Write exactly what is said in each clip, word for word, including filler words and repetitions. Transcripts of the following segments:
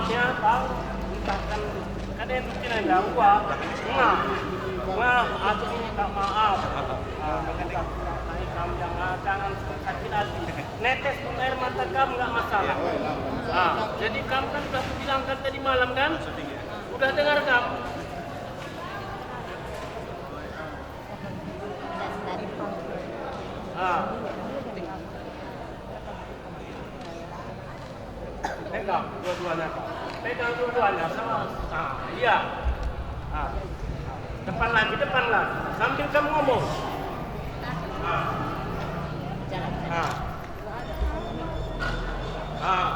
Ya, tahu. Entah kan, kan yang bikin aja gua. Nah, nah, aku minta maaf. Ah, minta maaf, kamu jangan, jangan sakit hati. Netes pun air mata kamu nggak masalah. Ah, jadi kamu kan sudah kubilangkan tadi malam kan? Udah dengar kamu? Ah. Pegang dua-duanya. Pegang dua-duanya sama. Ah, iya. Ah. Depan lagi, depan lagi. Sambil kamu ngomong. Ah. Ah. Ah.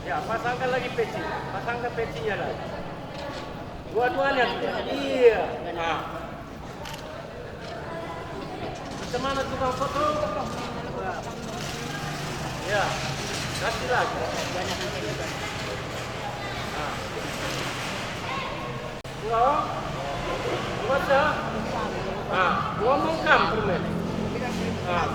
Ya, pasangkan lagi peci. Pasangkan pecinya lagi. Dua-duanya. Iya. Nah. Di mana tukang foto? Ya, kasih lagi. Nah. Dua. Dua, sah. Nah, dua mengkam permen. Nah.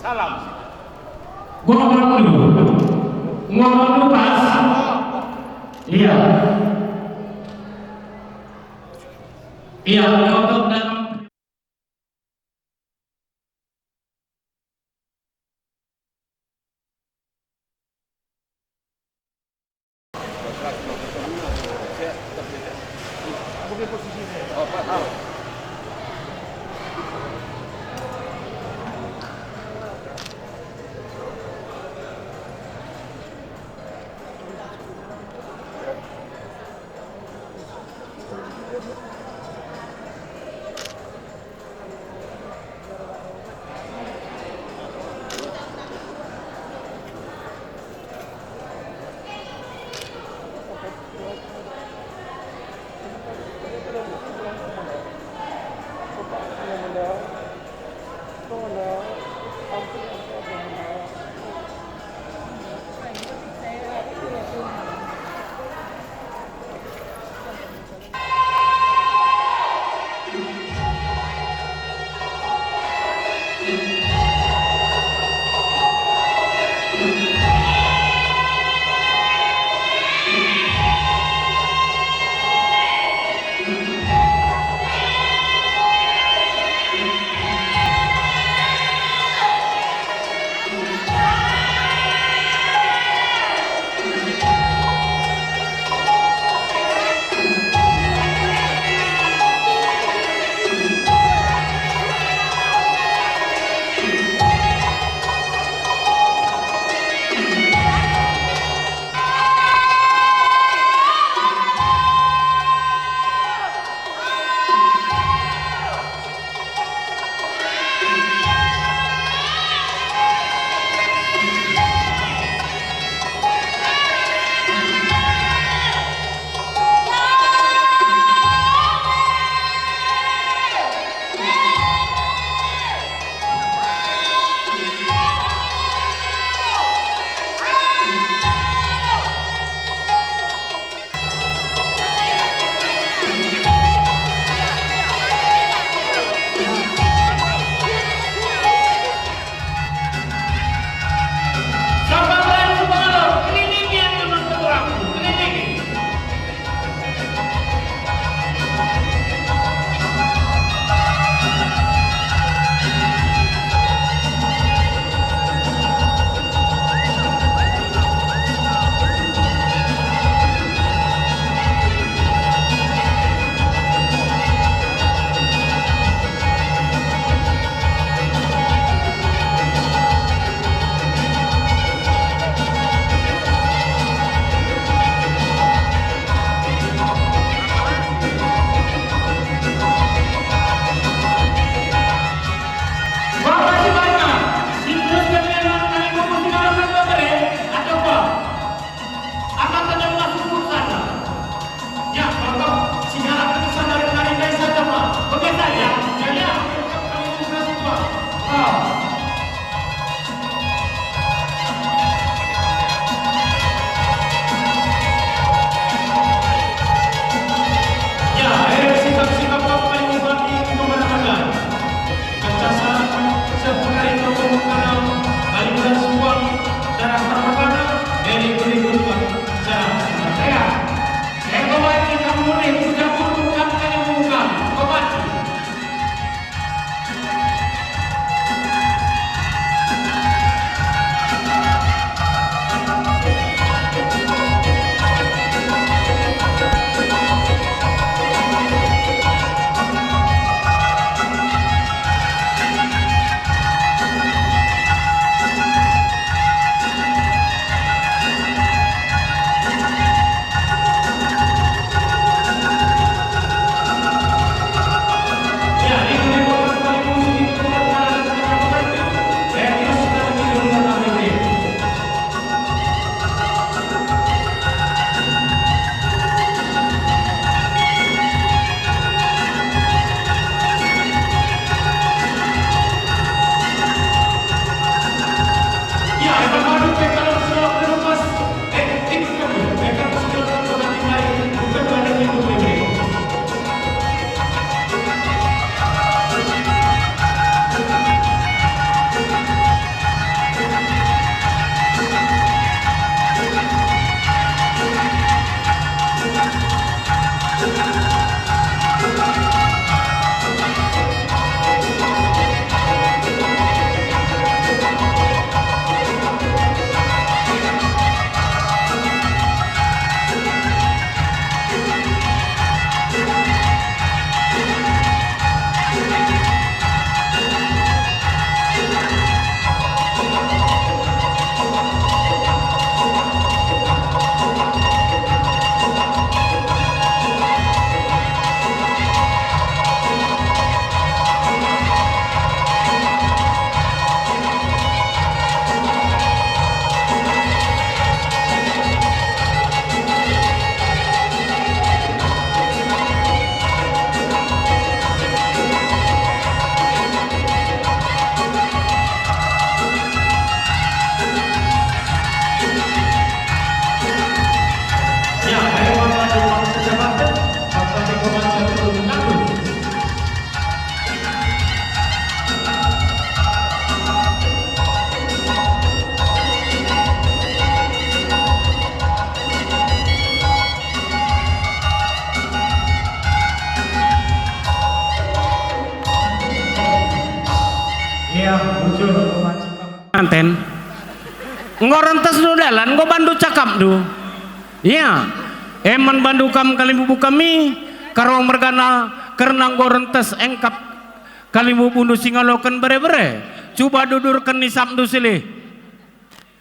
Salam. Gua ngomong dulu. Ngomong dulu pas. Iya. Iya, untuk dalam En. Enggo rentesndu dalan, enggo bandu cakapndu. Ia, e man bandu kam kalimbubu kami, Karo mergana, kerna enggo rentes engkap kalimbubundu si ngaloken bere-bere. Cuba dudurken isapndu silih.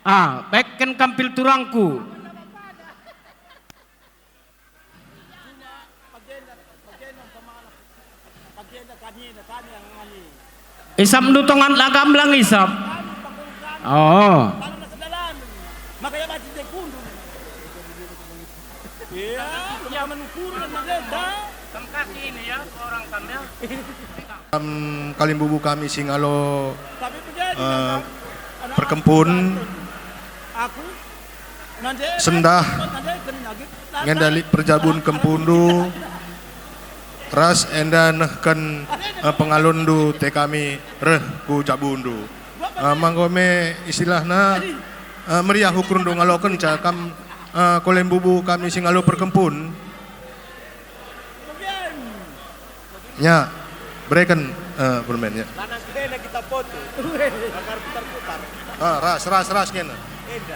Ah, bekken kam pil turangku. Isapndu tongan la gamblang isap. Oh. Iya, ya menukuri mereka. Kam kaki ini ya, orang kam ya. Kam kalimbubu kami si ngalo, eh, perkempun, sendah, ngenda lit perjabun kempundu, ras enda nehken, eh, pengalonndu te kami reh ku jabundu. Eh, manggo me istilahna, eh, meriah ukurndu ngalokenca kam, eh, kalimbubu kami si ngalo perkempun. Nya, bereken, eh, permen, ya. Lanang kena kita foto. Bakar putar-putar. Ah, ras, ras, ras kena. Enda.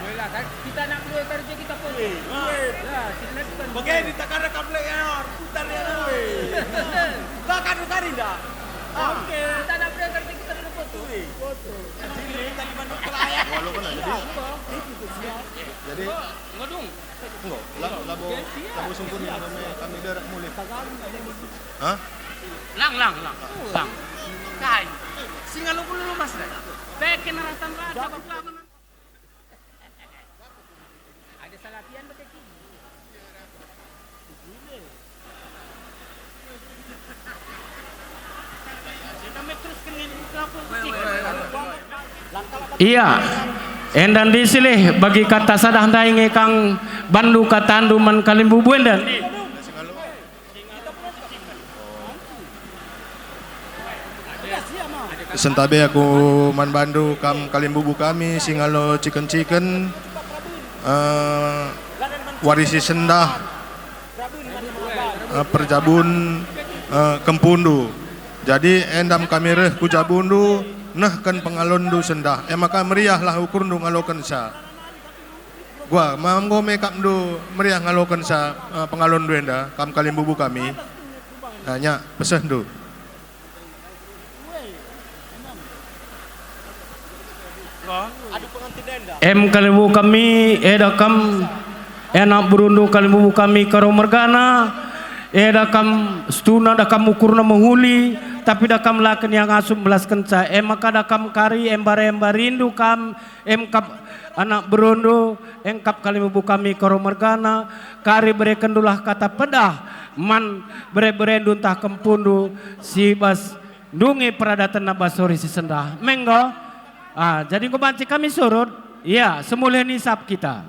Kita anak dua kerja kita foto. Weh, weh. Ya, silakan. Begini, tak ada kabel ya, putar ya, weh. Tak ada tari dah. Ah. Oke. Kita anak dua kerja kita dulu foto. Weh. Foto. Jadi, tadi mana kelayar? Walau kan ada. Iya, enggak. Jadi, enggak dong. Enggo, la-, labo, labo sungkun kami, kami derak mulih. Hah? Lang, lang, lang, lang. Kai? Singa lu dulu, Mas. Beken ratan raja, bapa mana? Ada salah pian bete kini. Ia, enda ndi silih bagi kata sadah ndai nge kang bandu katandu man kalimbubu enda. Sentabe aku man bandu kam kalimbubu kami si ngalo ciken-ciken, eh, warisi sendah, eh, perjabun, eh, kempundu. Jadi endam kami reh ku jabundu, nehken pengalonndu sendah. E maka meriahlah ukurndu ngalokenca. Gua, ma enggo me kapndu meriah ngalokenca, eh, pengalonndu enda, kam kalimbubu kami. Nah, nya, pesehndu. Em kalimbubu kami, eda kam, anak berundu kalimbubu kami Karo mergana, eda kam setuna da kam ukurna mehuli, tapi da kam la kin ia ngasup melaskenca, e maka da kam kari embar-embarindu kam, em kap anak berundu, engkap kalimbubu kami Karo mergana, kari berekendulah kata pedah man bere-berendu ntah kempundu si bas ndungi peradatenna bas wari si sendah. Menggo? Ah, jadi enggo banci kami surut. Ya, semulih nisap kita.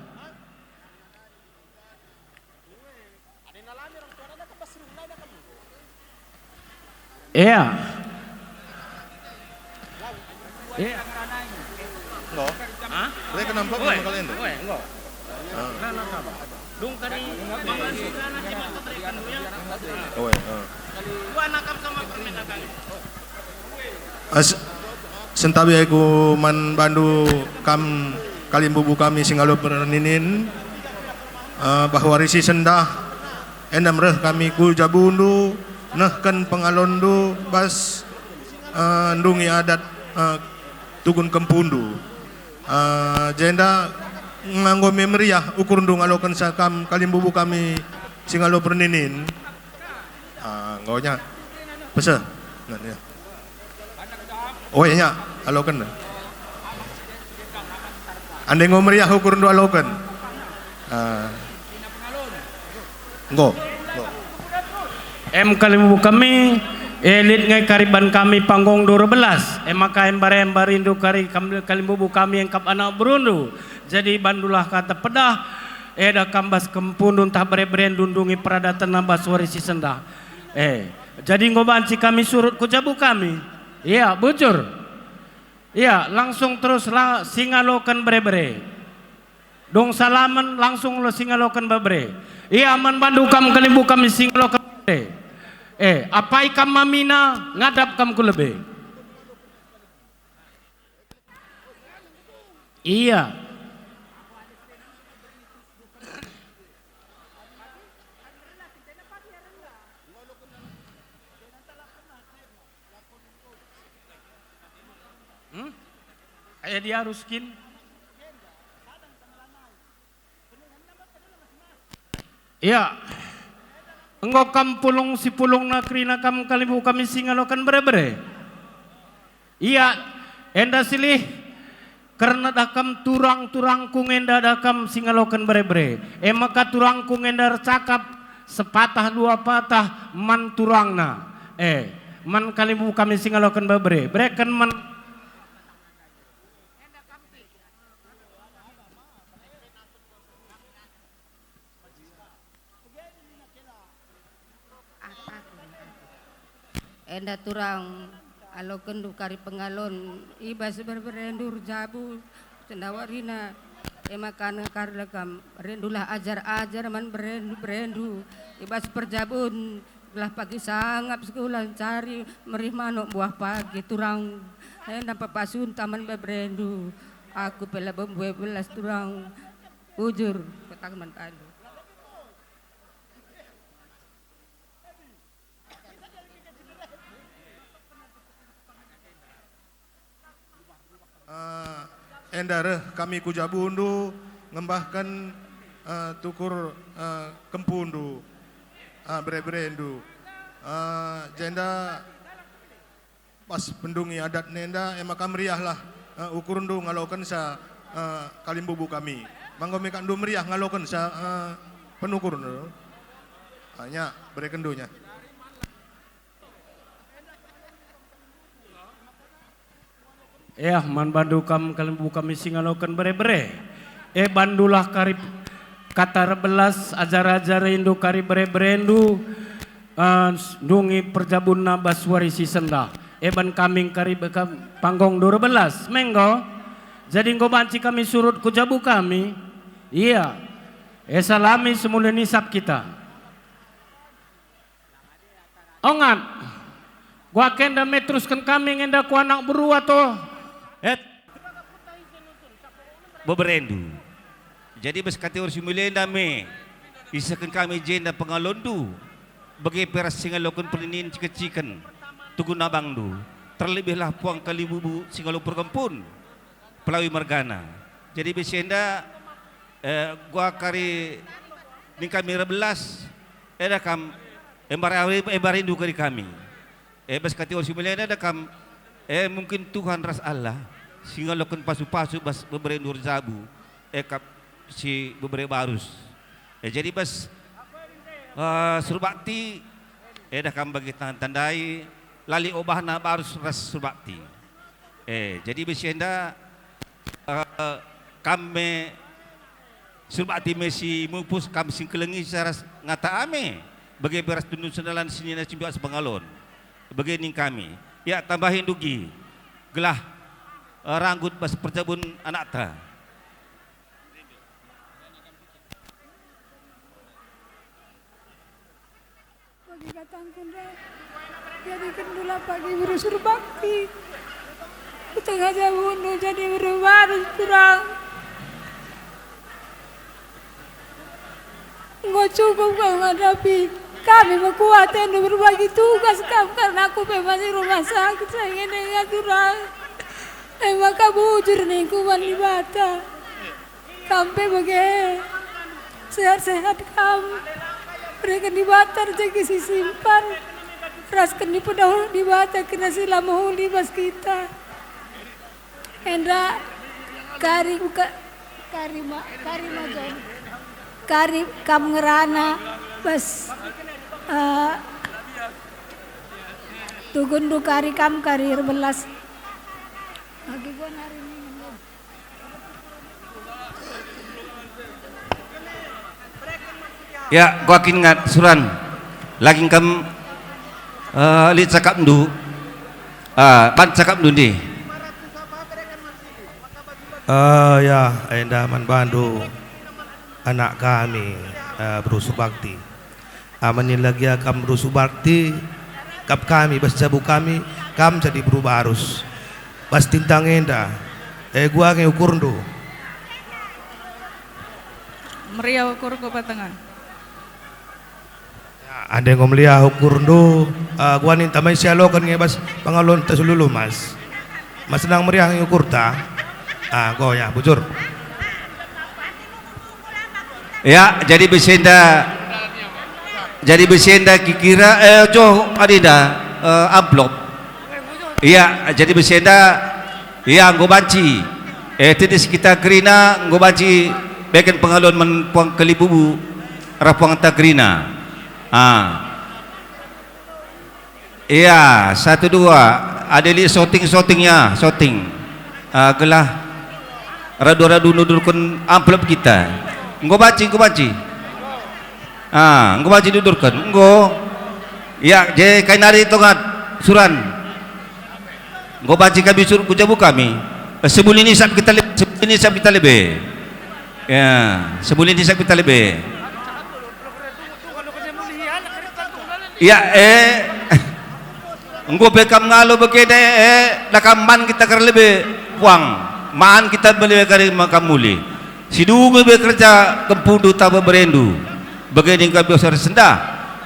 Iya. Iya. Enggo. Hah? Bereken amplop. Oe, nama kalian tuh? Oe, enggo. Ah. Dung kari mama si anak si mata bereken dulu ya. Oe, ah. Gua nakam sama permen nakam. As-, sentabi aku man bandu kam kalimbubu kami si ngalo perninin, eh, bah wari si sendah, endam reh kami ku jabundu, nehken pengalonndu bas, eh, ndungi adat, eh, tugun kempundu. Eh, jenda nganggo me meriah ukurndu ngalokenca kam kalimbubu kami si ngalo perninin. Ah, enggo nya. Pese. Nah, ya. Oh, iya, nya. Aloken. Ande enggo meriah ukurndu aloken. Ah. Enggo. Enggo. Em kalimbubu kami, eh, lit nge kari ban kami panggung dua belas. E maka embar-embarindu kari kam-, kalimbubu kami engkap anak berundu. Jadi bandulah kata pedah, eda kam bas kempundu ntah bere-berendu ndungi peradatenna bas wari si sendah. Eh, jadi enggo banci kami surut ku jabu kami. Iya, bujur. Iya, langsung terus la-, singaloken bere-bere. Dung salamen langsung lo singaloken bere-bere. Iya, man bandu kam kalimbubu kami singaloken bere-bere. Eh, apai kam mamina, ngadap kam ku lebe. Iya. Hmm? Aya diarus kin? Iya. Enggo kam pulung si pulungna kerina kam kalimbubu kami si ngaloken bere-bere. Ia enda silih kerna dah kam turang-turangku ngenda dah kam si ngaloken bere-bere. E maka turangku ngenda ercakap sepatah dua patah man turangna. E, man kalimbubu kami si ngaloken bere-bere. Bereken man Enda turang, alokenndu kari pengalon i bas bere-berendu erjabu, cendawarina, e maka nengkarna kam, berendulah ajar-ajar man berendu-berendu i bas perjabun, gelah pagi sangap sekula ncari merih manuk buah pagi turang, enda pepasunta man bere-berendu. Aku pe labo mbue belas turang, bujur, kataken man bandu. Eh, enda reh kami ku jabundu ngembahken, eh, tukur, eh, kempundu, eh, bere-berendu. Eh, jenda Pas pendungi adat nenda, e maka meriahlah, eh, ukurndu ngalokensa, eh, kalimbubu kami. Manggo me kakndu meriah ngalokensa, eh, penukurndu. Ah, nya, berekenndu nya. Ea, man bandu kam kalimbubu kami si ngaloken bere-bere. E bandulah kari kata erbelas, ajar-ajar indu kari bere-berendu, eh, ndungi perjabunna bas wari si sendah. E ban kami engkari beka panggongndu erbelas, me enggo? Jadi enggo banci kami surut ku jabu kami? Ia. E salami semula nisap kita. Ongat. Gua kenda me terusken kami ngenda ku anak beru ato. Et. Beberendu. Jadi bas kategori si muli enda me isehken kami jenda pengalonndu, bage pe ras si ngaloken perninin ciken-ciken tugu nabangndu, terlebihlah puang kalimbubu si ngalo perkempun, Pelawi mergana. Jadi bas enda, eh, gua kari ning kami erbelas, eda kam embar, embarindu kari kami. E bas kategori si muli enda kam, e mungkin Tuhan ras Allah si ngaloken pasu-pasu bas beberendu erjabu, e kap si bebere barus. E jadi bas, eh, surbakti, eda kam bagi tanda-tandai, lali obahna barus ras surbakti. E jadi bas enda, eh, kam me Surbakti me si mupus kam si ngkelengi ras ngata ame, bage pe ras tundun sendalan senina cimbiak sepengalon. Bage ning kami, ia tambahi ndugi, gelah, eh, ranggut bas perjabun anakta. Bagi katangku ndai, jadi kendulah pagi beru surbakti. Ku tengah jabundu jadi beru barus terang. Enggo cukup kau ngadapi kami mekuatendu berbagi tugas kam, karena aku pe masih rumah sakit, saya ngene ngaturang. E maka bujur ningku man Dibata. Kam pe bage. Sehat-sehat kam. Bereken Dibata rejeki si simpan. Rasken dipedauh Dibata kena si la mehuli bas kita. Enda kari buka, kari ma, kari majon. Kari kam ngerana bas, eh, tugunndu kari kam kari erbelas. Agi gua nari nina. Ya, kuakin ngat suran. Laging kam, eh, lit cakapndu. Ah, ban cakapndu ndi? Ah, ya, enda man bandu, anak kami, eh, beru Surbakti. Amin la gia kam beru Surbakti, kap kami bas jabu kami, kam jadi beru barus. Bas tintang enda, e gua nge ukurndu, Meriah ukur ku batengan. Ya, ande enggo meriah ukurndu, eh, kuaninta mai sialoken nge bas pengalonta si ulu-ulu, Mas. Mas, senang meriah nge ukurta. Ah, enggo ya, bujur. Ya, jadi bas enda, jadi bas enda kikira, eh, joh adinda, eh, amplop. Ya, jadi bas enda, ya, enggo banci. Eh, tedis kita kerina, enggo banci beken pengalon man puang kalimbubu, arah puangta kerina. Ah. Iya, satu dua. Adi lit shooting, shooting ya, shooting. Ah, gelah radu-radu nudurken amplop kita. Enggo banci, enggo banci. Ah, enggo banci nudurken. Enggo. Ya, je kai nari tongat suran. Enggo banci kami surut ku jabu kami. Eh, semulin isap kita lebe, semulin isap kita lebe. Ya, semulin isap kita lebe. Ya, eh. Enggo pe kam ngalo bage enda, eh, da kam man kita kari lebe puang. Man kita meliwe kari maka muli. Si dungi be kerja kempundu taba berendu. Bage ning kami osor sendah.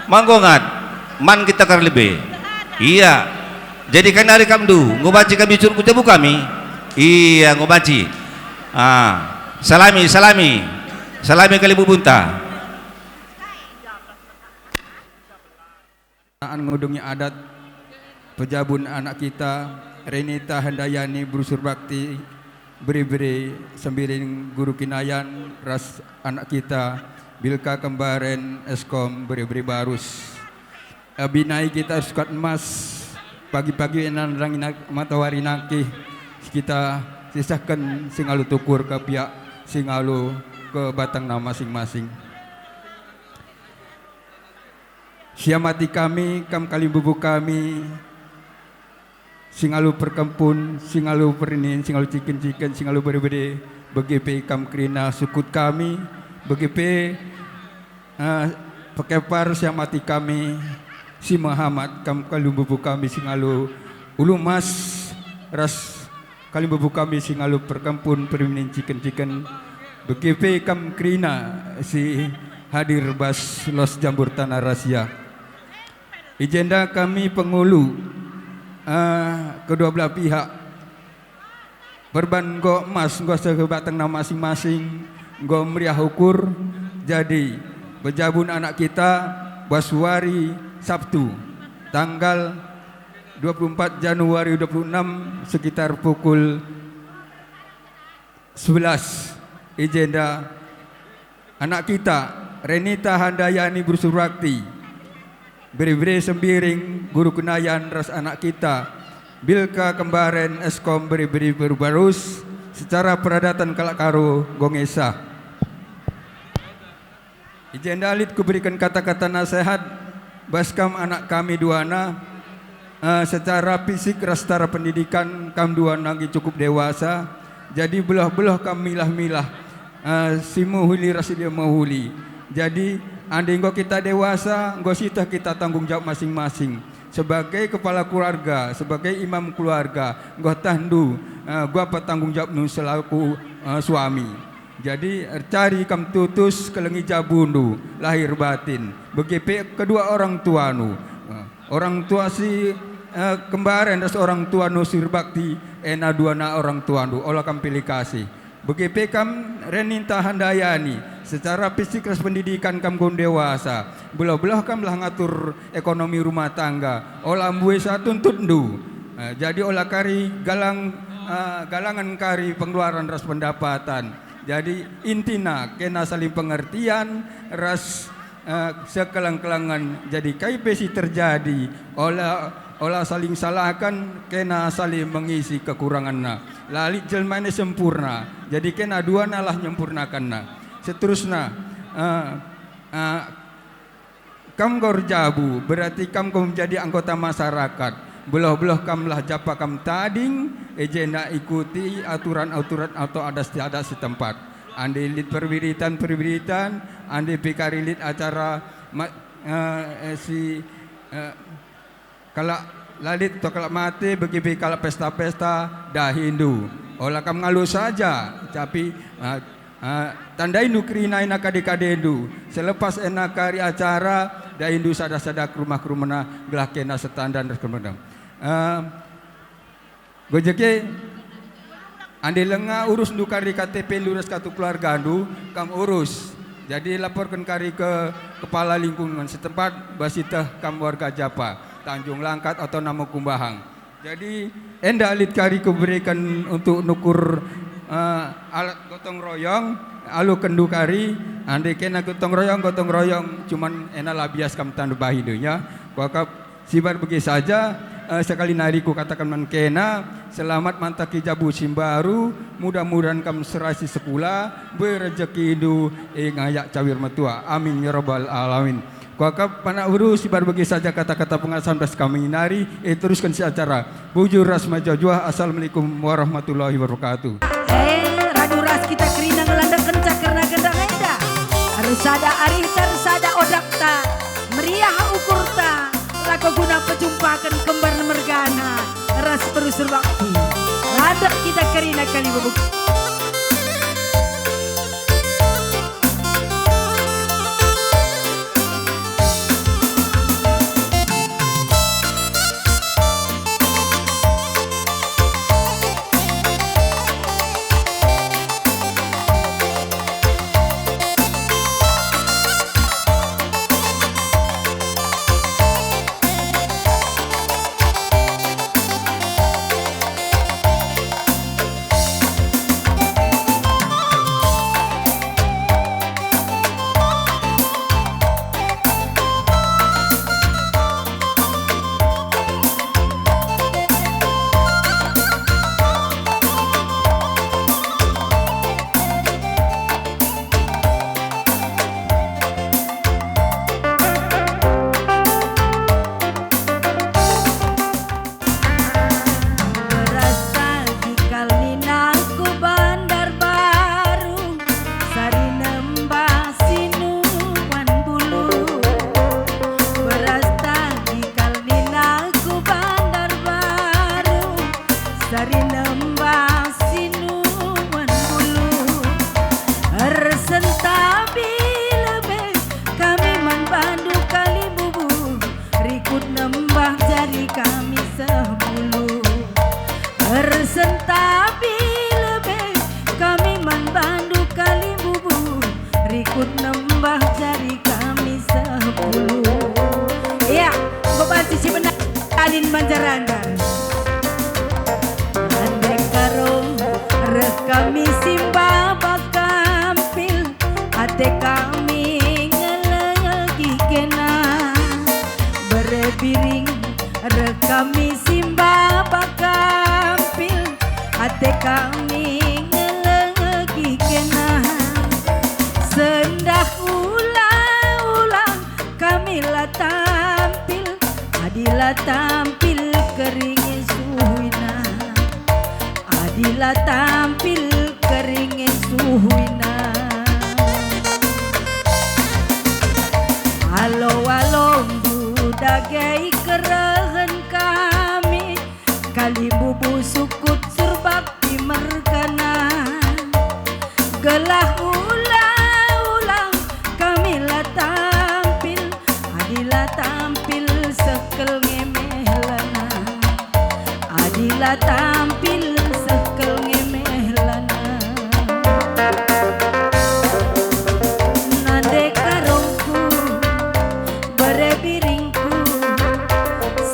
Manggongat, man kita kari lebe. Iya. Jadi kai nari kamndu, enggo banci kami surut ku jabu kami? Iya, enggo banci. Ah, salami, salami. Salami kalimbubunta. An ngudungi adat, pejabun anak kita, Renita Handayani, Brusur Bakti, Bere-bere Sembiring, Guru Kinayan, ras anak kita, Bilka Kembaren, Eskom, Bere-bere Barus. Abinai kita sukat emas, pagi-pagi nandangi na-, matawari nangkih, kita sisahken si ngalo tukur ka piak si ngalo ke batangna masing-masing. Siamati kami, kam kalimbubu kami, si ngalo perkempun, si ngalo pernin, si ngalo ciken-ciken, si ngalo bere-bere, bage pe kam kerina sukut kami, bage pe, eh, pekepar siamati kami, si mehamat kam kalimbubu kami si ngalo ulu emas ras kalimbubu kami si ngalo perkempun, perminen, ciken-ciken, bage pe kam kerina si hadir bas los jambur tanah rasia. I jenda kami pengulu, eh, kedua belah pihak, perban enggo emas, enggo seh batangna masing-masing, enggo meriah ukur, jadi pejabun anak kita bas wari Sabtu, tanggal dua puluh empat Januari dua puluh enam, sekitar pukul sebelas, i jenda anak kita, Renita Handayani, Brusur Bakti, Bere-bere Sembiring, Guru Kinayan, ras anak kita, Bilka Kembaren, Eskom, Bere-bere Barbarus, secara peradaten kalak Karo, enggo nge sah. I jenda lit kuberiken kata-kata nasehat bas kam anak kami duana, eh, secara fisik ras secara pendidikan kam duana nge cukup dewasa, jadi beluh-beluh kam milah-milah, eh, si mehuli ras si la mehuli. Jadi, andi enggo kita dewasa, enggo sieteh kita tanggung jawab masing-masing. Sebagai kepala keluarga, sebagai imam keluarga, enggo tehndu, eh, guapa tanggung jawabnu selaku, eh, suami. Jadi, ercari kam tutus kelengi jabundu, lahir batin, bage pe kedua orang tuandu. Eh, orang tua si, eh, kembaren ras orang tuandu si erbakti, ena duana orang tuandu, ola kam pilih kasih. Bage pe kam Renita Handayani, secara fisik ras pendidikan kam enggo dewasa, beluh-beluh kam lah ngatur ekonomi rumah tangga, ola mbue sa tuntutndu. Eh, jadi ola kari galang, eh, galangen kari pengeluaran ras pendapatan. Jadi, intina kena saling pengertian ras, eh, sekeleng-kelengen. Jadi, kai pe si terjadi, ola, ola saling salahken, kena saling mengisi kekurangenna. La lit jelma enda sempurna, jadi kena duana lah nyempurnakenna. Seterusna, eh, eh, Kam enggo erjabu, berarti kam enggo menjadi anggota masyarakat. Beluh-beluh kam lah japa kam tading, e jenda ikuti aturan-aturan atau adat-adat setempat. Andi lit perbiritan-perbiritan, andi pe kari lit acara ma-, eh, eh, si, eh, kalak la lit atau kalak mate, bagi pe kalak pesta-pesta, dahindu. Ola kam ngalo saja, tapi, eh, Ah, tandai ndu kerina ena kade-kadendu. Selepas ena kari acara, daindu sada-sada ke rumah-ke rumahna gelah kena setandan ras kemendem. Ah, Gojeke, ande lenga urusndu kari K T P ndu ras kartu keluargandu, kam urus. Jadi laporken kari ke kepala lingkungan setempat, bas iteh kam warga Japa, Tanjung Langkat atau Namo Kumbahang. Jadi enda lit kari kubereken untuk nukur, eh, alat gotong royong, alukenndu kari, ande kena gotong royong, gotong royong, cuman ena la bias kam tambahi ndu ya. Kuakap Sibar bage saja, eh, sekali nari kukataken man kena, selamat mantaki jabu si mbaru, mudah-mudahan kam serasi sekula, berejekindu, eh, ngayak cawir metua. Amin ya rabbal alamin. Kuakap panak beru sibar bage saja kata-kata pengasamen ras kami nari, eh, terusken si acara. Bujur ras majuah-juah, assalamualaikum warahmatullahi wabarakatuh. Eh, radu ras kita kerina ngelandakenca kerna gendang enda. Ersada arihta, ersada odakta, meriah ukurta, lako guna pejumpaken kembar mergana ras perusur bakti. Landek kita kerina kali bubuk. Beras tagi kal nina ku Bandar Baru, sari nembah si nuan bulu. Beras tagi kal nina ku Bandar Baru, sari nembah si nuan bulu. Ersentabi lebe kami man bandu kalimbubu. Rikut nembah jari kami sepuluh. Ersentabi lebe kami man bandu kalimbubu. Rikut nembah jari kami sepuluh. Iya, enggo banci si benar Alin Banjaranggar. Ande karung reh kami si maba kampil, ate kami ngelegi kena. Bere biring reh kami si maba kampil, ate kami ngelegi kena. Sendah ula-ula kami la tampil, adi la tampil kering e suhuina. Adi la tampil kering e suhuina. Alo-alondu dage kerehen kami, kalimbubu sukut surbakti mergana. Gelah ula-ula kami la tampil, adi la tampil sekel nge mehlana. Adi la tampil sekel nge mehlana. Nande karungku, bere biringku,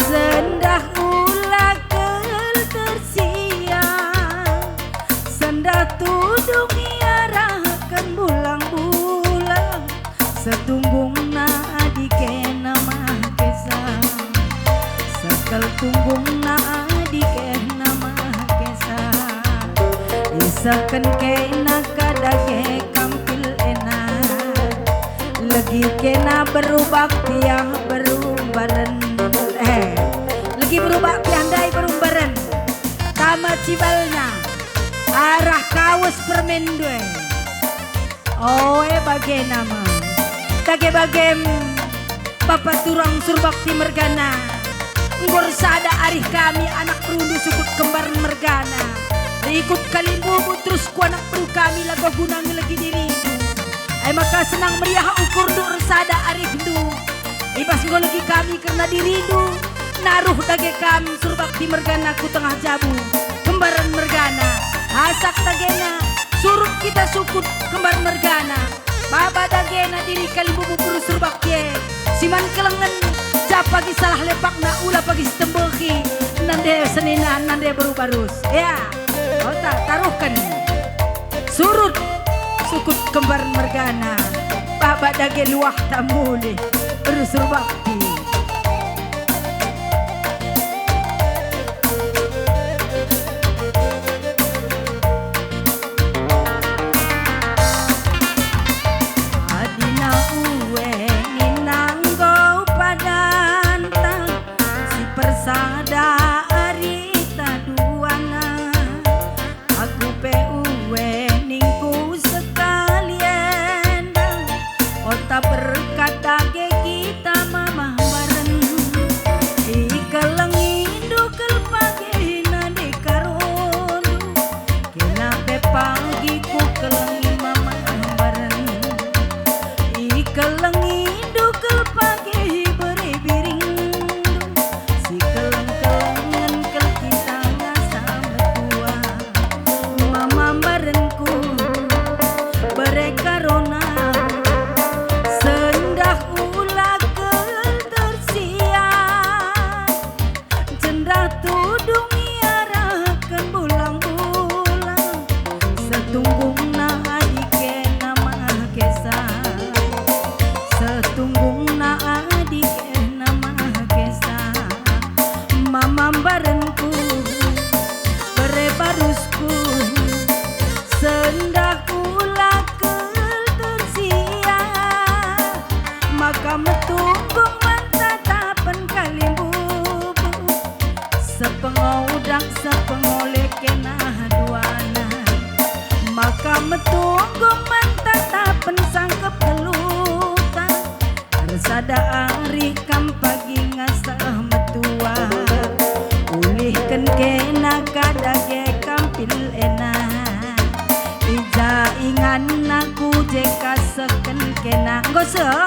sendah ula kel tersiang, sendah tudung iarahken bulang-bulang. Setunggungna adi kena mah kesa, sekel tunggungna adi kena mah kesa. Isehken kena ka dage kampil ena. Legi kena berubak tiah berumbaren. Eh, legi berubak tiah ndai berumbaren. Tama cibalna arah kawes permen due. Oe, bagena me. Dage bagem, Bapa Turang Surbakti mergana. Enggo ersada arih kami anak perundu sukut kembar mergana. Ikut kalimbubu terus ku anak beru kami labo guna ngelegi dirindu. Ai maka senang meriah ukurndu ersada arihndu. I bas ngelegi kami kerna dirindu, naruh dage kam Surbakti mergana ku tengah jabu, kembaren mergana, asak dagena, surut kita sukut kembar mergana. Baba dagena diri kalimbubu beru Surbakti e, si man kelengen, ja pagi salah lepakna, ula pagi sitembehi, nande senina, nande beru barus. Ya, ota, taruhken. Surut, sukut kembar mergana, baba dage luahta mulih, beru Surbakti. Adina uwe ninna enggo padanta, si persada arita duana. Aku pe uwe ningku sekali enda, ota berkat dage kita mamah mbaren. Ikelengindu kel pagi nande karondu, kena pe pagi kukelengi mamah mbaren. Ikelengindu kel pagi bere biringndu, si keleng-kelengen kel kita ngasa metua. Mama mbarenku, bere karona, sendah ula kel tersian. Cendah tudung iarahken bulang-bulang, setunggungna adi kena mahkesa, setunggungna adi kena mahkesa. Mama mbarenku, bere barusku, sendah ula kel tersian. Maka metunggung man tatapen kalimbubu, sepengodak sepengole kena duana. Maka metunggung man tatapen sangkep geluhta, ersada ari kam pagi ngasah metua. Ulihken kena ka dage kam pil ena. I ja inganna ku je kasehken kena. Enggo seh?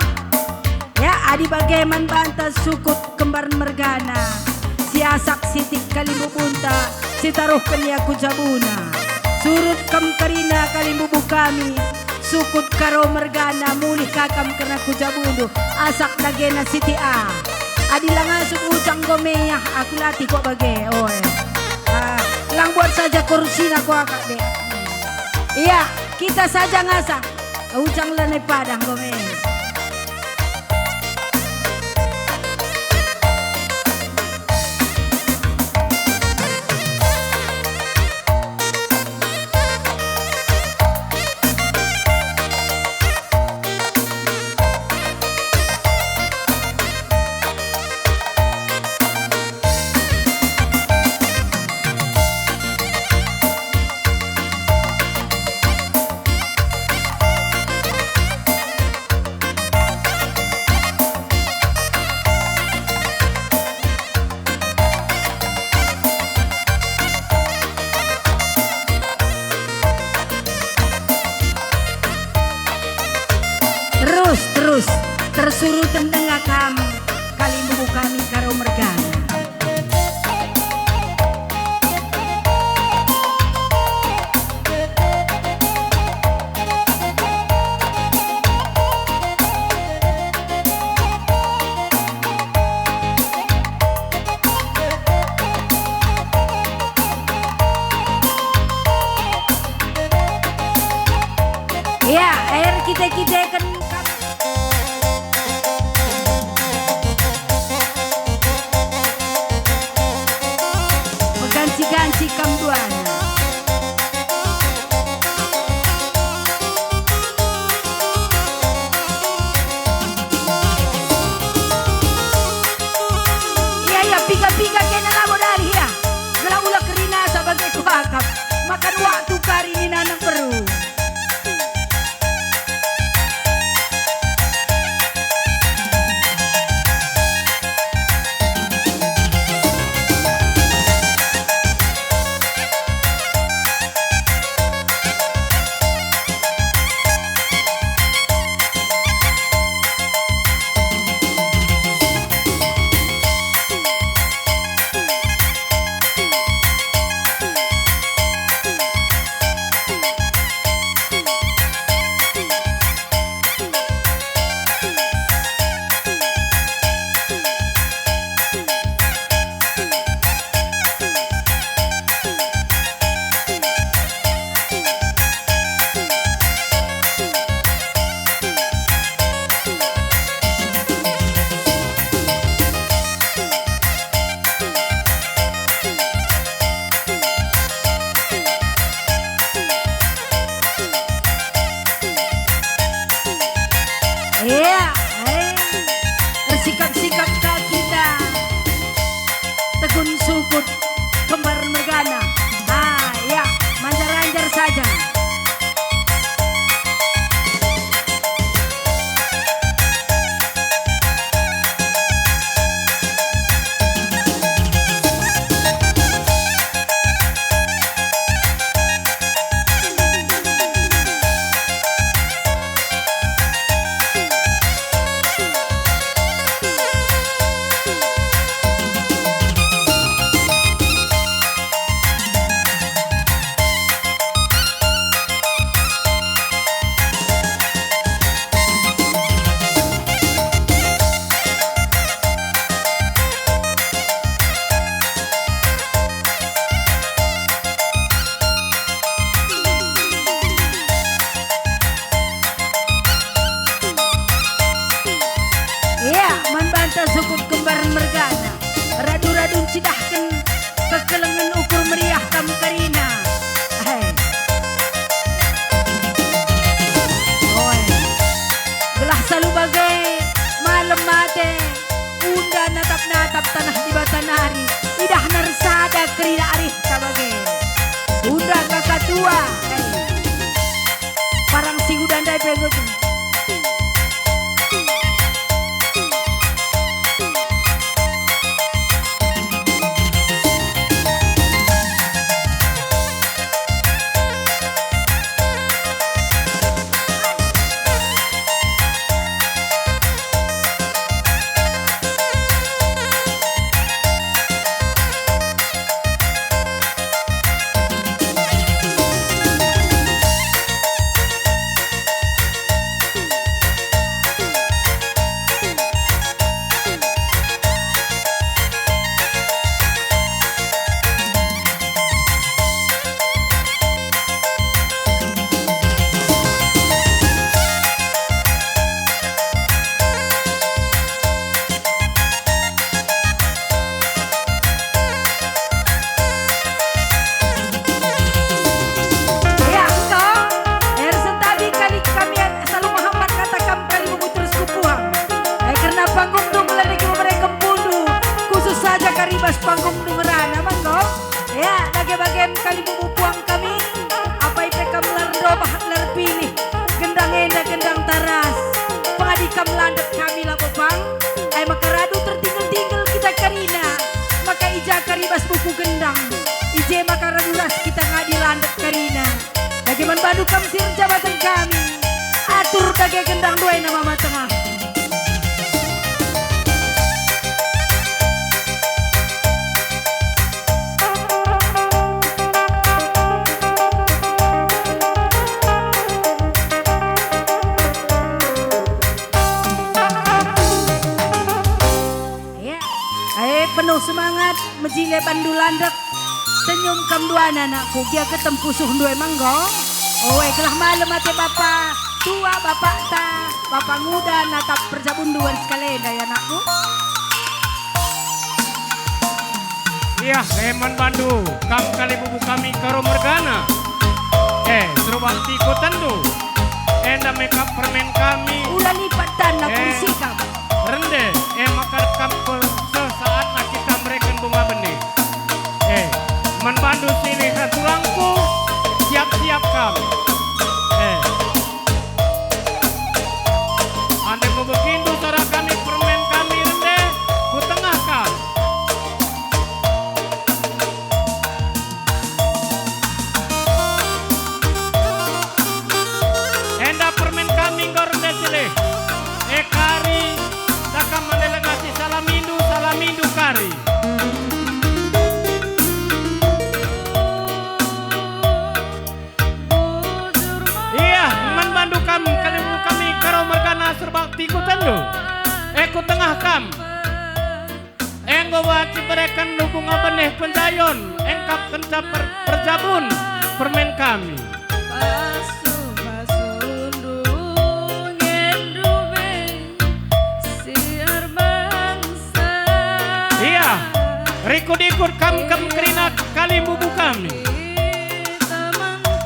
Ya, adi bage man banta sukut kembar mergana, siasak sitik kalimbubunta, sitaruhken ia ku jabuna. Surut kam kerina kalimbubu kami, sukut Karo mergana, mulih ka kam kerna ku jabundu, asak dagena sitik ah. Adi la ngasup ucang enggo meyah, aku latih kok bage, oe. Ah, lang buat saja korursina kuakap dek. Ia, kita saja ngasah. Ucang lanai padah enggo me. Terus, terus, tersuruh tendeng akam, kalimbubu kami Karo mergana. Ia, air kita-kita kan. Meganci-ganci kam duana. Ia, ia, piga-piga kena labo dari ia. Gelah ula kerina asa bage kuakap. Makan waktu kari nina anak beru. Ya, eh, ersikap-sikap ka kita. Tegun sukut kembar mergana. Ah, ya, manjar-anjar saja. Ia, man banta sukut kembar mergana, radu-radu ncidahken kekelengen ukur meriah kam karina. Hei. Oi. Gelah salu bage, malem ate, unda natap-natap taneh Dibata nari, idahna ersada kerina arihta bage. Unda kaka tua, eh. Parang si uda ndai pe enggo. Ya, engko. Ersen tabi kali kami Salu Muhammad kata kam kali bubu terus kupuang. Eh, kerna panggung dung lari ku mereka pundu. Khusus saja kari bas panggung dung rana, manggo. Ya, bage-bagem kali bubu puang kami, apai pe kam lar dobah lar pilih, gendang enda gendang taras, pengadi kam landek kami labo pang, ai maka radu tertinggel-tinggel kita karina, maka i ja kari bas buku gendang, i je maka radu ras kita ngadi landek karina. Bage man bandu kam si erjabaten kami, atur dage gendang duai nama ma tengah. Ya. Eh, penuh semangat, mejile bandu landek. Senyum kam duana, anakku, gia ketem pusuh ndue manggo. Oe, gelah malem ate bapa tua, bapakta, bapa nguda, natap perjabundu wari sekalenda, ya, anakku. Iya, eh, man bandu, kam kali bubu kami Karo mergana. Eh, serubak tiko tendu. Enda mekap permen kami. Ula lipat tanna eh, kursi kam. Rende, eh, maka kam pe sesaatna kita mereken bunga benih. Eh, man bandu silih turangku, siap-siap kam. Eh. Ande mebekindu sora kami permen kami rende, ku tengah kam. Enda permen kami enggo rende silih. E kari, dakam ande lengasi salamindu, salamindu kari. Iya, man bandu kam, kalimu kami Karo mergana serbak tiko tendu. E ku tengah kam. Enggo banci bereken bunga benih penjayon, engkap kenca per-, perjabun permen kami. Pasu-pasundu ngendu be si erbangsa. Iya, rikut-ikut kam kem kerina kali bubu kami. Temanku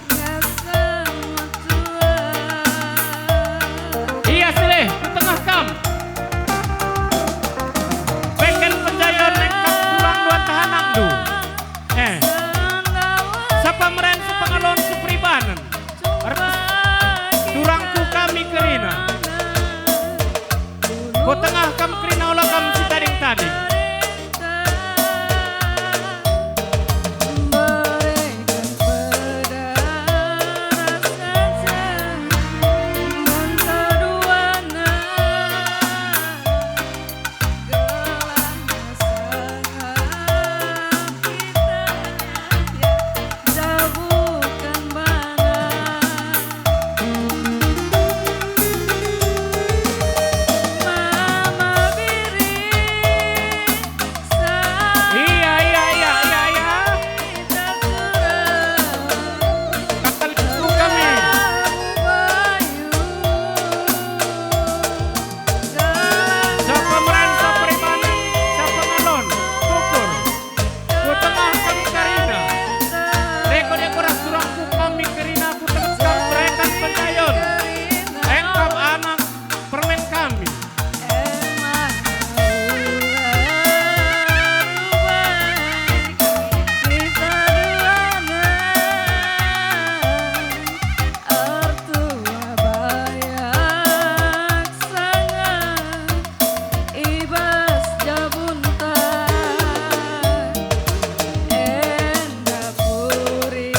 ngasa metua. Kutengah kam kerina ola kam sitading-tading. Iya, iya, iya, iya, iya. Kakal kami. Sapa meran, sapa rimanan, sapa ngalon, tukur. Kutengah kami kerina. Reko-reko ras turangku kami kerina kutengah kam berekan pendayon. Engkap anak permen kami. Ertua bayak sanga i bas jabunta, enda puri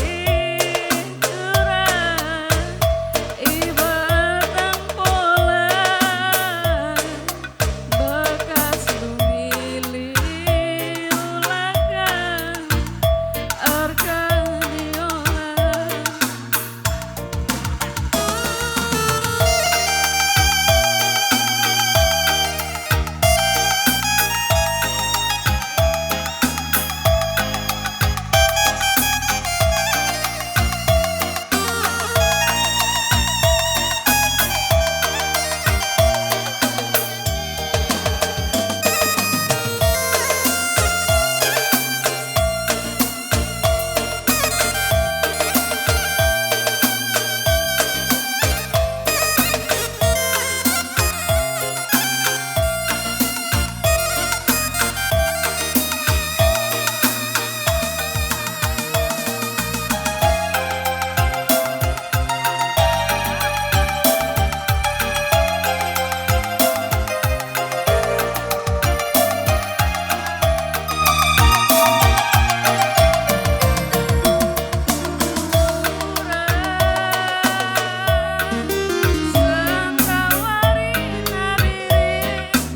turah i batang pola. Bekas lumili ulakan erkadiola.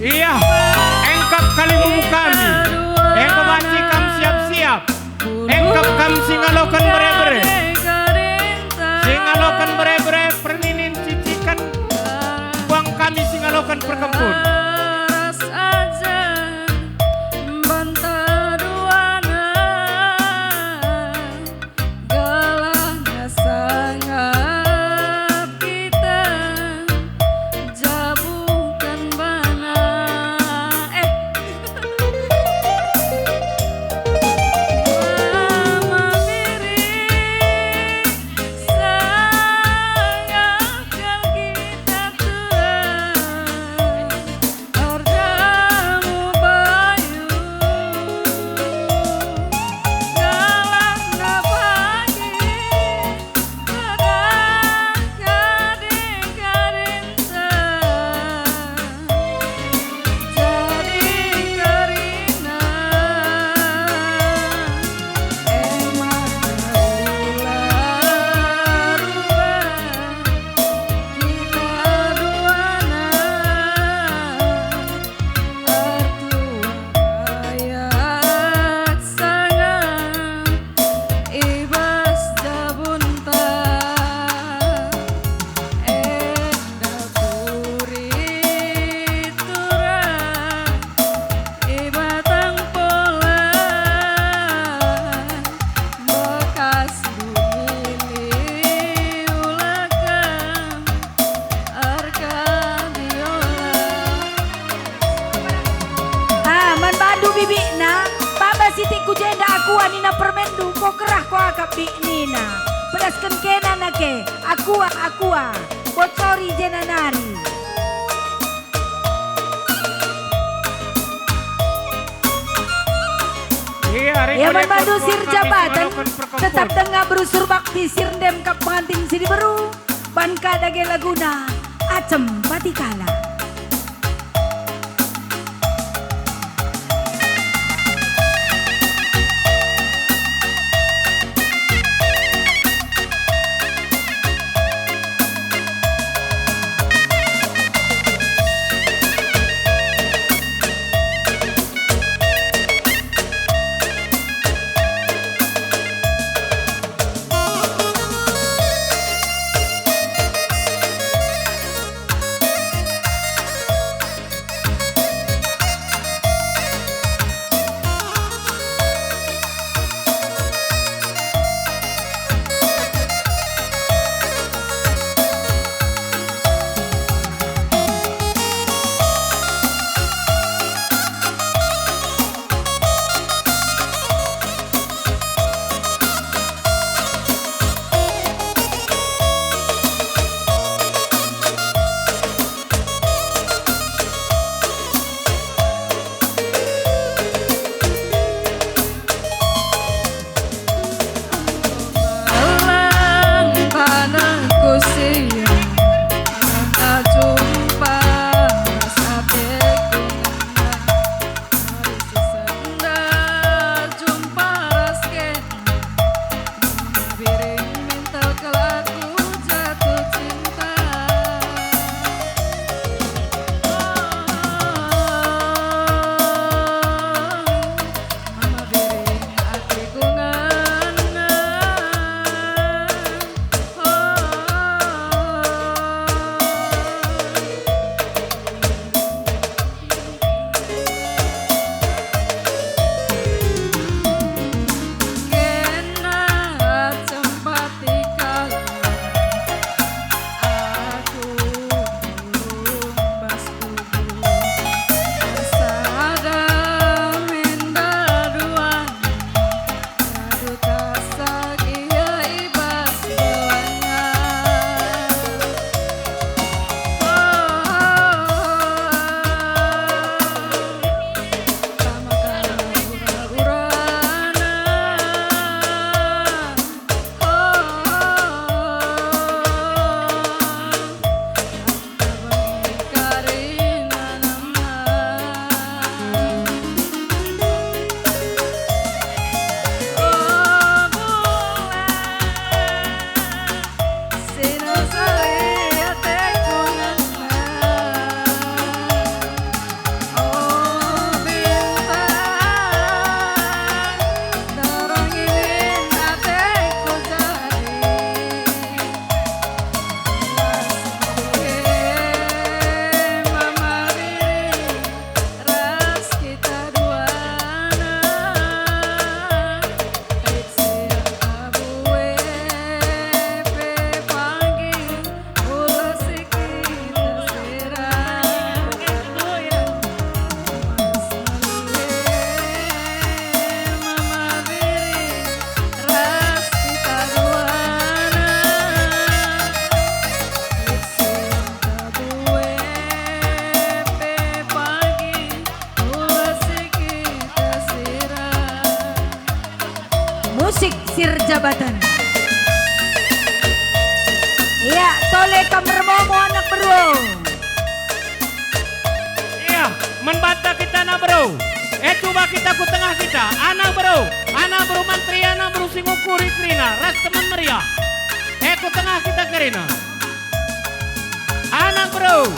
Iya, engkap kalimbung kami. Enggo banci kam siap-siap. Engkap kam si ngaloken bere-bere. Si ngaloken bere-bere perninin ciciken, buang kami si ngaloken perkempun. Ras aja mbanta duana. Gelah ngasangap kita jabuken bana. Eh. Mama Miri, sangap kal kita tulang. Erdamu bayu, galakna pagi, kadang-kadang karinta, jadi kerina, emang ular rubah. Kita duana ertua bayak sanga i bas jabunta, enda puri turah i batang pola. Bekas lumili ulakan erkadiola. Ah, man bandu bibikna, baba sitik ku jenda akua nina permendu, engko kerah kuakap bik nina. Pedasken kena nake, akua, akua, bocori jenda nari. Iya, man bandu sir jabaten, tetap denga berusur bakti sir ndem kap pengantin si diberu, ban ka dage laguna, Acem Pati Kalak. Baten. Ia, tole kam ermomo anak beru. Ia, man banta kita anak beru. E, cuba kita ku tengah kita, anak beru, anak beru manteri, anak beru si ngukuri kerina, ras teman meriah. E, ku tengah kita kerina. Anak beru.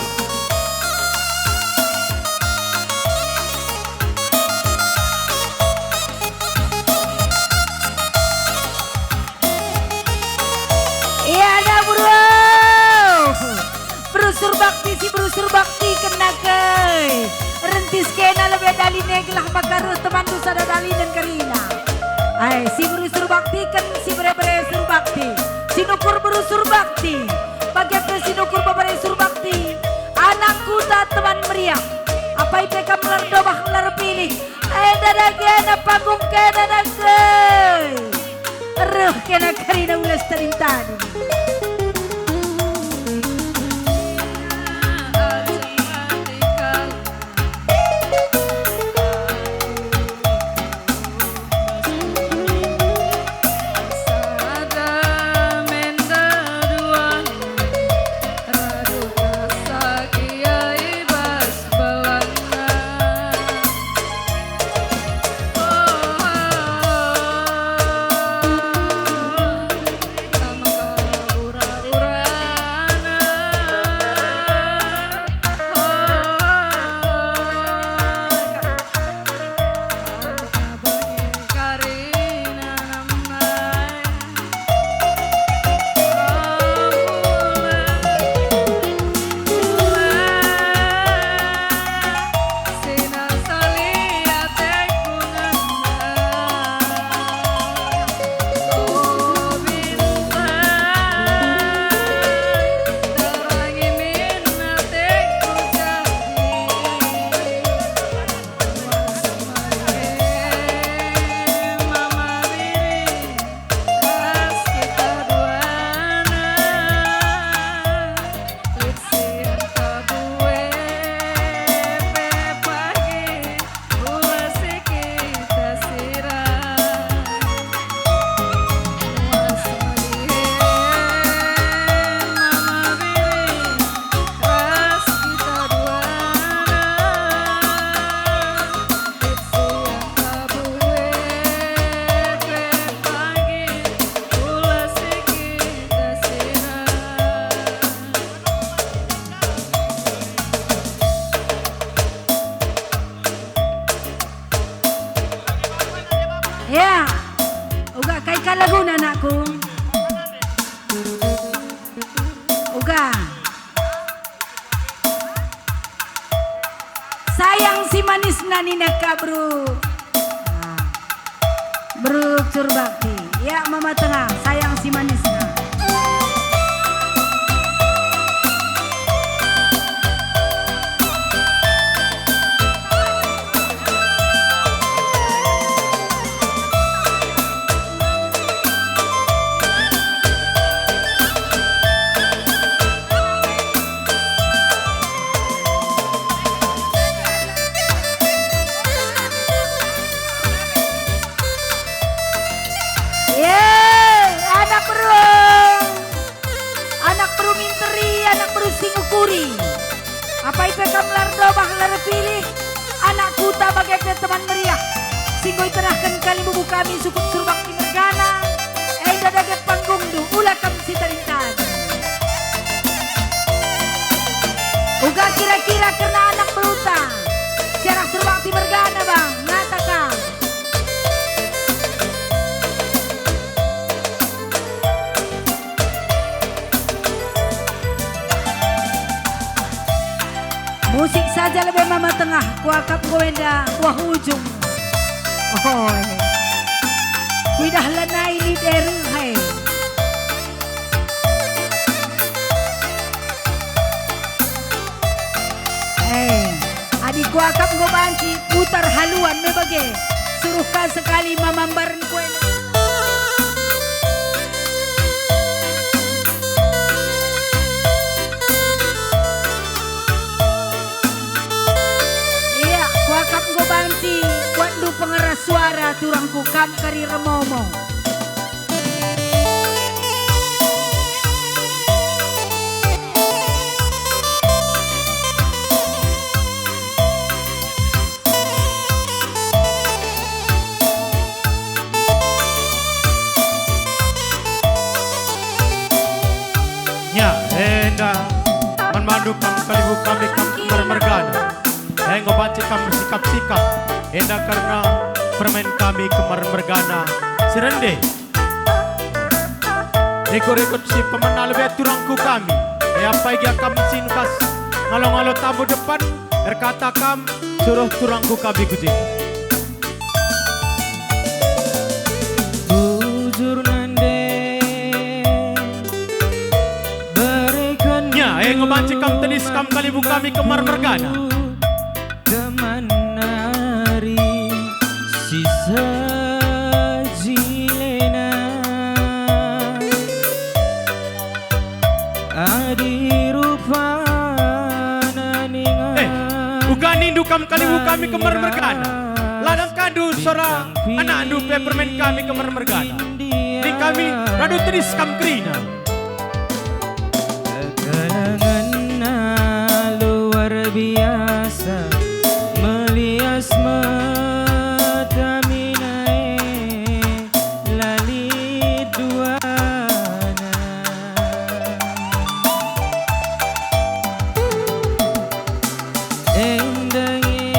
Ia, anak beru. Beru Surbakti si beru Surbakti kena ke. Rentis kena lebe daline gelah maka reh temanndu sada dalinen kerina. Ai, si beru Surbakti ken si bere-bere Surbakti. Si nukur beru Surbakti. Bage pe si nukur bebere Surbakti, anak kuta teman meriah. Apai pe kam melar dobah melar pilih, enda dage na panggung kena dage. Reh kena kerina ulas tading-tading. Ya, uga kai ka laguna, anakku? Uga. Sayang si manisna nina ka, Bro. Ah. Bro Surbakti. Ya, Mama Tengah, sayang si manisna. Ye, anak beru. Anak beru minteri, anak beru si ngukuri. Apai pe kam lar dobah lar pilih, anak kuta bage pe teman meriah. Si enggo iterahken kalimbubu kami sukut Surbakti mergana, enda dage panggungndu, ula kam si tading-tading. Uga kira-kira kerna anak berunta, si arah Surbakti mergana, Bang, ngata kam. Musik saja lebe Mama Tengah, kuakap enggo enda kuah ujung. Oe. Kuidah lanai lit e reh e. Eh, adi kuakap enggo banci putar haluan me bage, suruh ka sekali mamambaren kue. Ia, kuakap enggo banci, kuatndu pengeras suara turangku kam kari remomo. Enda man bandu kam kalimbubu kami kam kemar mergana. Enggo banci kam ersikap-sikap, enda kerna permen kami kemar mergana si rende. Rikut-rikut si pemena lebe turangku kami. E apai gia kam si engkas ngalo-ngalo tamu depan, erkata kam, suruh turangku kami ku jenda. Bujur nande, bereken. Nya, enggo banci kam tedis kam kalimbubu kami kemar mergana. Teman nari si sejilena. Adi rupana ninga. Eh, uga nindu kam kalimbubu kami kemar mergana. Ladang kandu sora anakndu pe permen kami kemar mergana. Ning kami radu tedis kam kerina. Kekelengenna luar biasa, melias mata mina e. La lit duana. Enda nge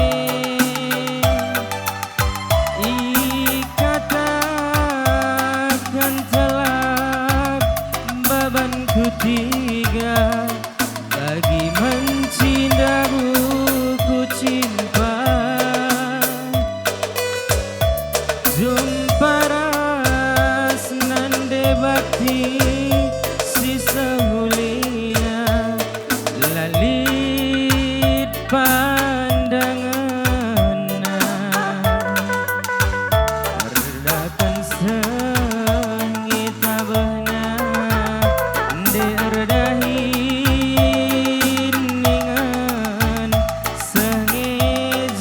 ikataken telap baban kutiga. Bagi mencindamu kucimpa, jumpa ras nande bakti si sehulina, la lit pandangenna. Erdahin seh nge tabehna, nde erdahin ningen seh nge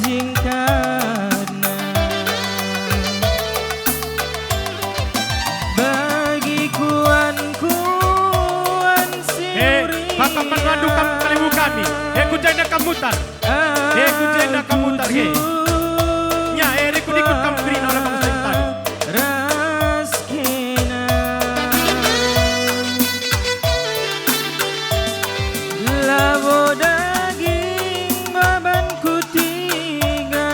jingkatna. Bagi kuan-kuan si Eh, urian. Kakak pandu kam kalimbubu kami. Eh, ku jenda kam mutar. Eh, ku jenda kam mutar, eh. Nya, eh, rikut-rikut kam kerina ola bangsa Itali. Ras kena. Labo daging baban kutiga.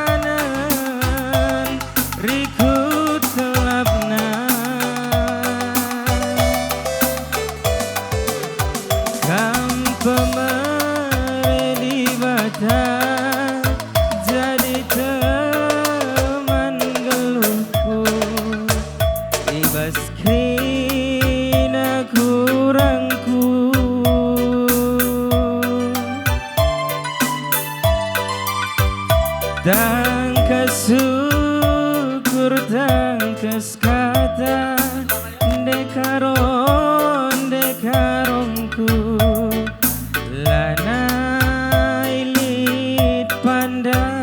Perbahanen rikut telapna. Kam pemere Dibata jadi teman geluhku. I bas kerina kurangku. Tangkas syukur, tangkas kata, ndekaro, ndekarongku. Lanai lit pandangen.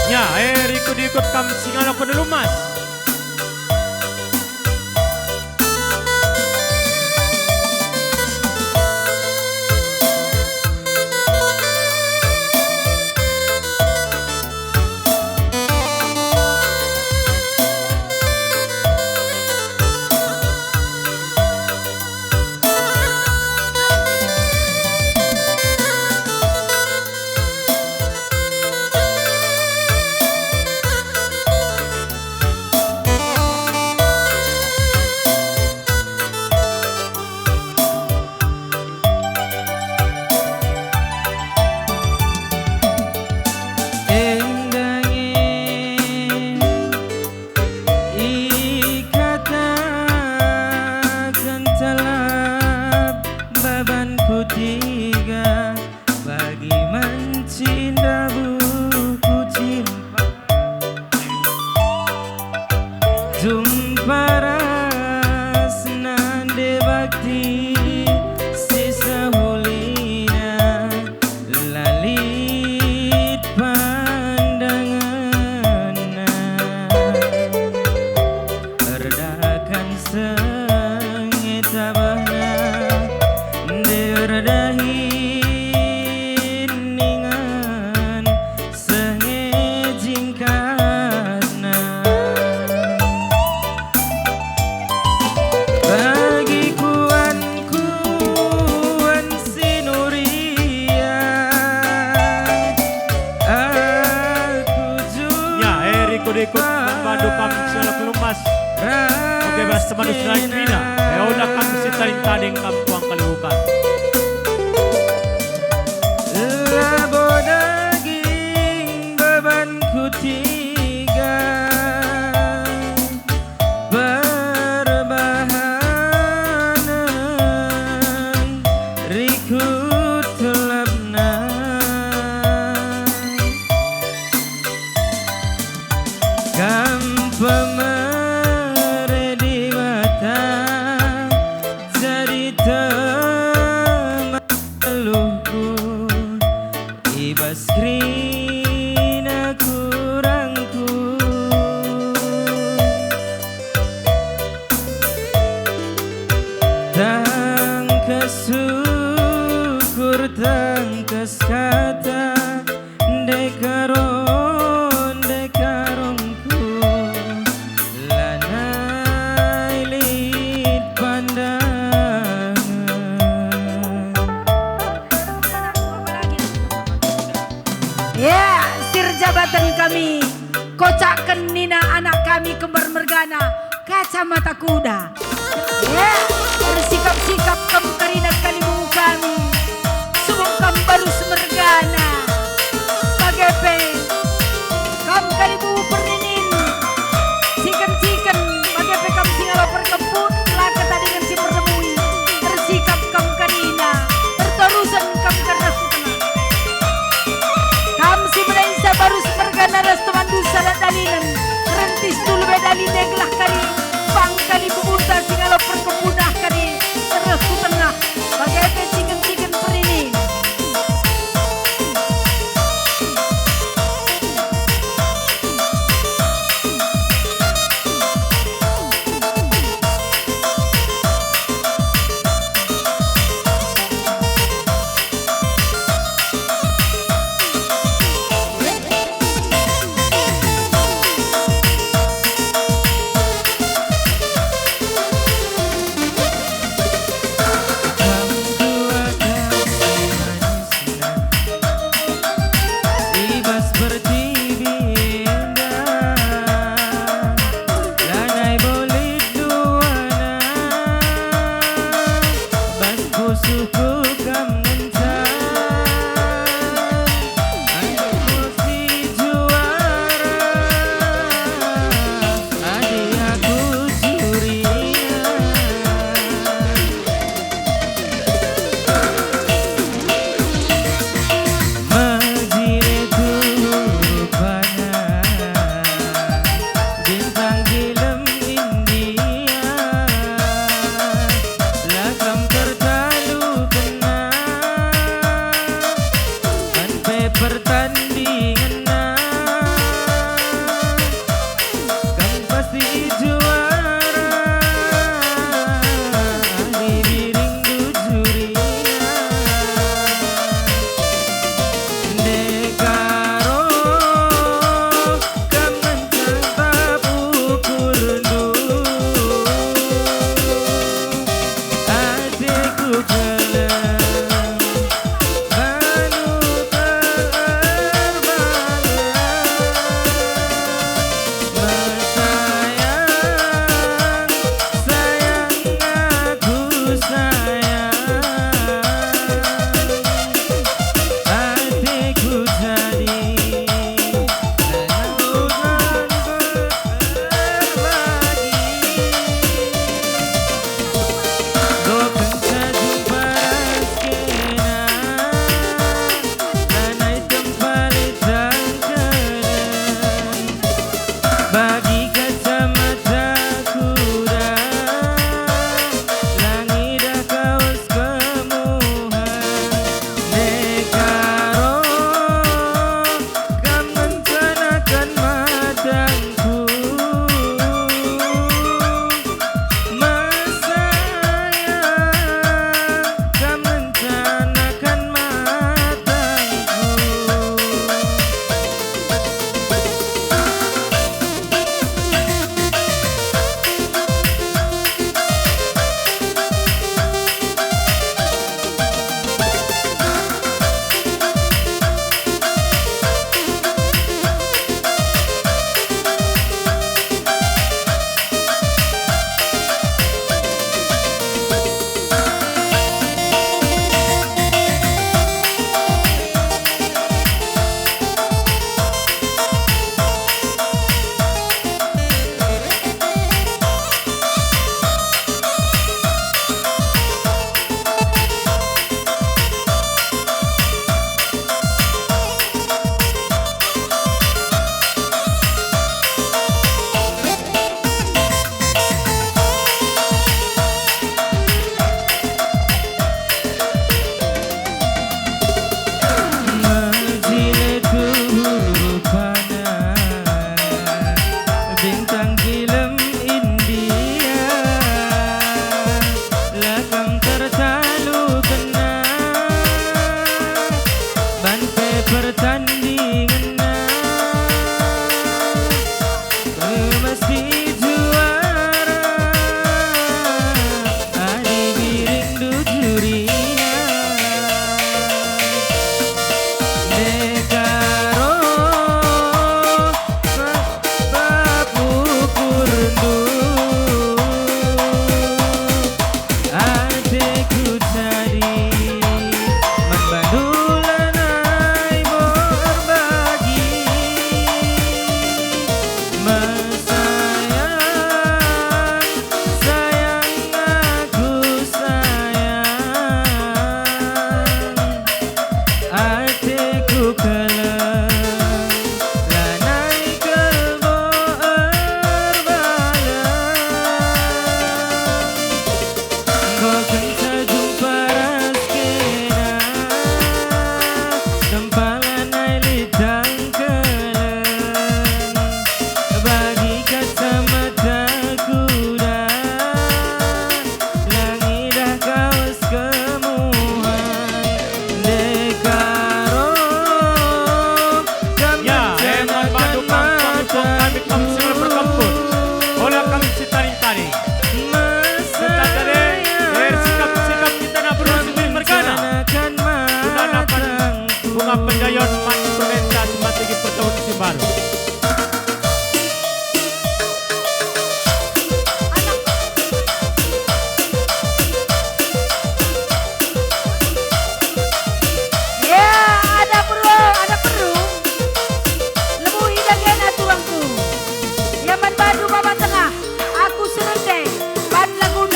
Nya, eh, rikut-rikut kam si ngalo kena lumas. Tiga bagi mencinta buku cinta. Jumpa ras nande bakti si sehulina, la lit pandangenna. Erdakan senge tabahna, nde erdahin ningen senge jingkasna. Bagi kuan-kuan si nuria, aku juga. Ya, eh, rikut-rikut man bandu kam si lalap lumas. Oke, bas teman si lain kerina. Eh, oda kam si tading-tading kam puang kaluhukan. Labo daging bebanku tiga, perbahanen rikut telapna. Kam pemere Dibata, jadi teman luhku i bas kerina kurangku. Tangkas syukur, tangkas kata, ndekaro, ndekarongku, lanai lit pandangen. Ya, sirjabaten kami, kocakken nina anak kami kembar mergana, Kacamata Kuda. Ya, bersikap-sikap kembar